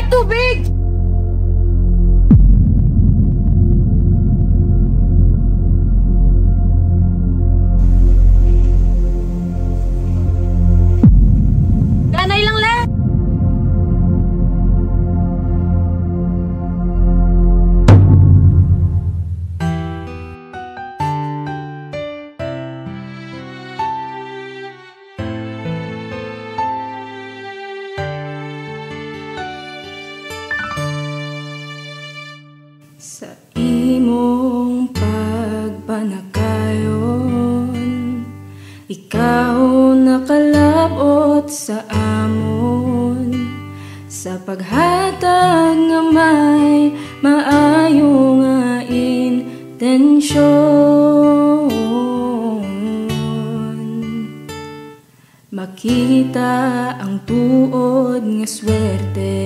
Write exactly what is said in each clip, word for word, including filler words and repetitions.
Tubig! Ganay lang, le! Sa imong pagpanakayon, ikaw nakalab-ot sa amon, sa paghatag nga may maayo nga intensyon. Makita ang tuod nga swerte.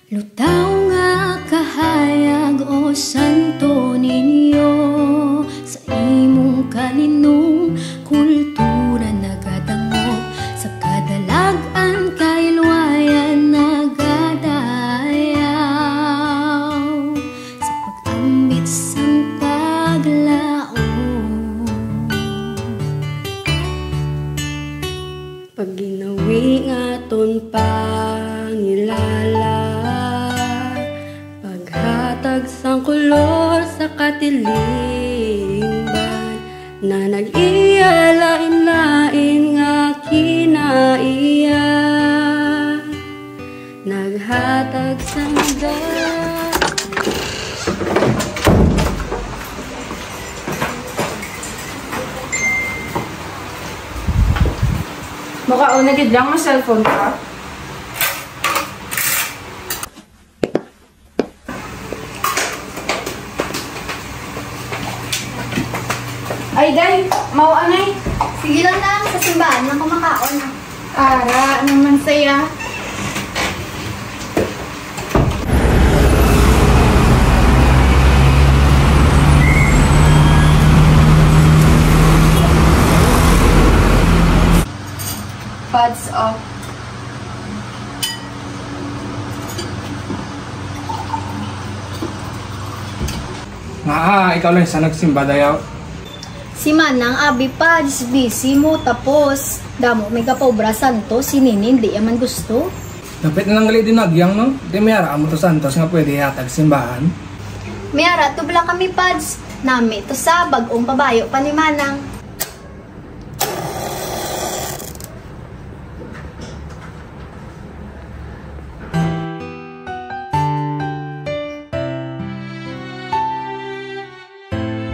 Lutaw nga kahayag, o Santo Niño, sa imong kalinong kultura nagadangop, sa kadalag-an kailwayan nagadayaw. Sa pag-ambit sang paglaom. Pagginawi nga aton pangilala, paghatag sang kolor sa katilingban, na nag-iya lain-lain nga kinaiya. Naghatag sang ga- Makaon na gid lang, ma-cellphone ka. Ay, day, mao anay. Sige lang, nang, sa simbahan lang ko makaon. Ara naman saya. Pads off. Nga, ah, ikaw lang sa nagsimba dayaw. Si Manang abi, Pads, busy mo, tapos damo may kapaubra santos, si Nini hindi ya man gusto. Dapit na lang gali din nagyang, no? Di may ara mo to santos nga pwede ihatag simbahan. May ara to bala kami, Pads. Nami to sa bag-ong pabayo pa ni Manang.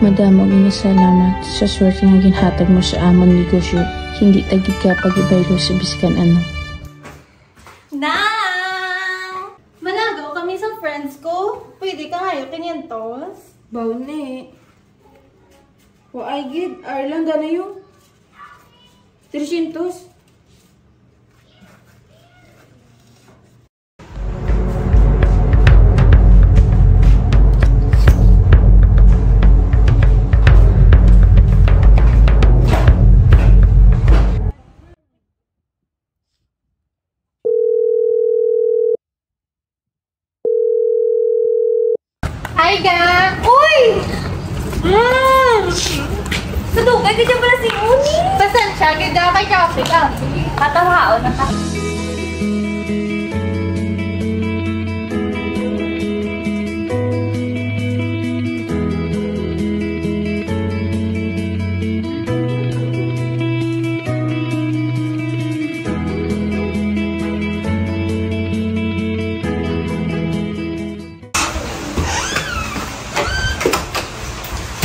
Madamo nga salamat sa swerte nga ginhatag mo sa amon negosyo. Hindi ta gid ka pagibaylo sa biskan ano. Nang! Managaw kami sa friends ko. Pwede ka ngayo quinientos? Baw ni. Wa ay gid, Arlan, ganayo. Trescientos. Hi, ga! Uy! Mm! Sa dugay ka dyan pala si Uni. Pasensya, gid ka kay traffic, ah. Sige, katawaon na ka.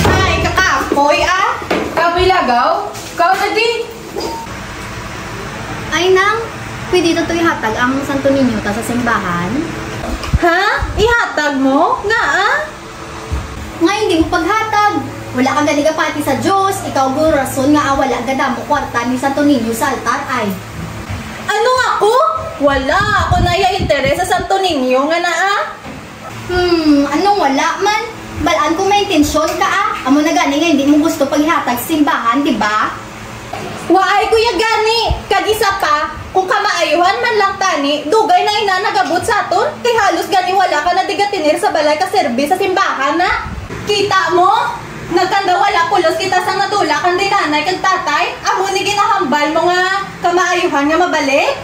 Ay, kakapoy, ah! Kapoy lagaw? Kao na di! Ay, nang, pwede to, to ihatag ang Santo Niño ta sa simbahan? Ha? Ihatag mo? Nga, ah? Nga hindi mo paghatag. Wala ka gani kapati sa Dios, ikaw guro rason nga, ah, wala gadamo kwarta ni Santo Niño sa altar, ay. Ano ako? Wala ako naya interes sa Santo Niño nga naa. Hmm, anong wala man? Balaan ko may intensyon ka, ah. Amo na gani nga hindi mo gusto paghatag sa simbahan, di ba? Waay ko ya gani. Kag isa pa, Kung kamaayuhan man lang tani, dugay na ina nagabot sa aton, kay halos gani wala ka na di gatener sa balay ka serbis sa simbahan na. Kita mo? Nagkandawala pulos kita sang nadula kan di nanay kag tatay, amo ni ginahambal mo nga kamaayuhan nga mabalik?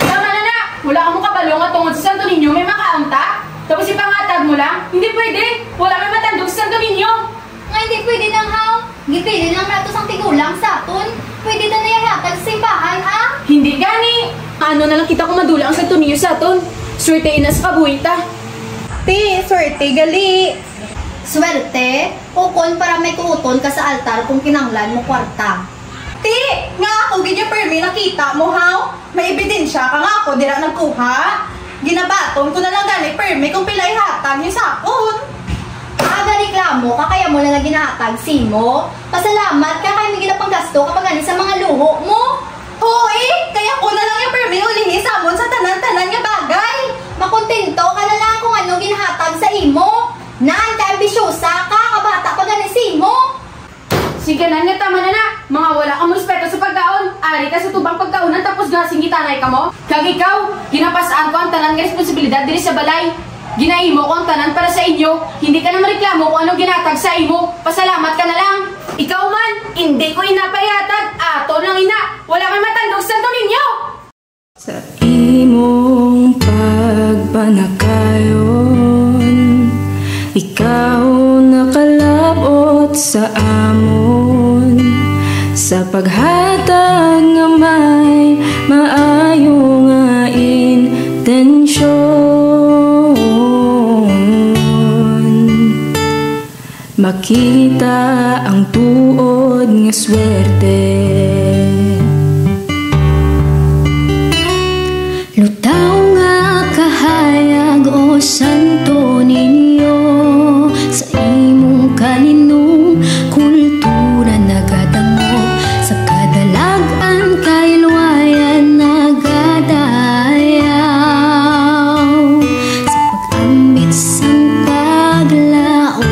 Tama na na! Wala kamo kabalo nga tungod sa Santo Niño may makaon ta? Tapos ipangatag mo lang? Hindi pwede! Wala may matandog sa Santo Niño! Nga hindi pwede nang haw? Gipili lang nato sang tigulang sa aton. Pwede ta na ihatag sa simbahan, ha? Hindi gani! Ano na lang kita kung madula ang Santo Niño sa aton? Swerte ina sa kabuhi ta. Ti, swerte gali. Swerte? Ukon para may kuuton ka sa altar kung kinahanglan mo kwarta. Ti, nga ako gid yung permi nakita mo, haw? May ebidensya ka nga ako dira nagkuha? Ginabaton ko na lang gani permi kung pila ihatag niyo sa akon. Ah, gareklamo ka kaya mo lang na ginahatag sa imo? Pasalamat ka kay may ginapanggasto ka pa gani sa mga luho mo. Hoy, kaya ko na lang yung permi ulihi sa amon sa tanan-tanan nga bagay. Makontento ka na lang kung ano ginahatag sa imo. Nan, ka-ambisyosa ka, kabata pa gani sa imo. Siganan nga tama na na! Mga wala kamo respeto sa pagkaon! Ari ka sa tubang pagkaonan tapos nga singitanay kamo? Kag ikaw, ginapas-an ko ang tanan nga responsibilidad diri sa balay. Ginahimo ko ang tanan para sa inyo. Hindi ka na mareklamo kung anong ginatag sa imo. Pasalamat ka na lang. Ikaw man, hindi ko ina paihatag. Ato lang ina. Wala may matandog sa ninyo. Sa imong pagpanakayon, ikaw nakalabot sa amon, sa paghatag nga may maayo nga intensyon. Makita ang tuod nga swerte. Lutaw nga kahayag, o Santo Niño, sa imong kalinong kultura nagadangog, sa kadalag-an kay luwayan nagadayaw, sa pag-ambit sang paglaom.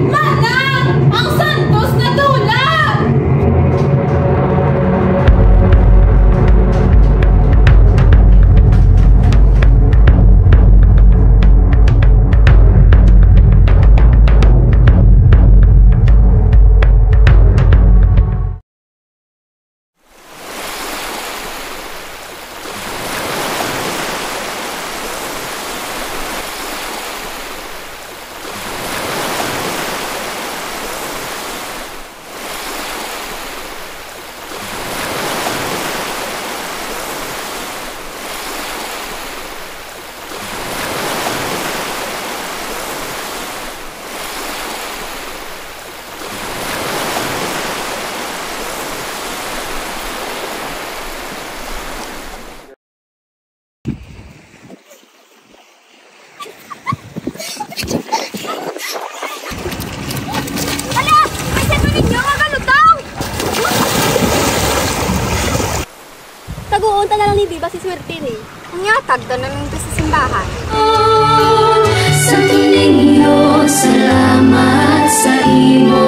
Manang! Ang santos nga dula! Hala! Ay, siya pa ninyo, magalutaw! Taguon ta na lang ni Biba si swerte ni. Unya, tagda na lang sa simbahan. Santo Niño, salamat sa imo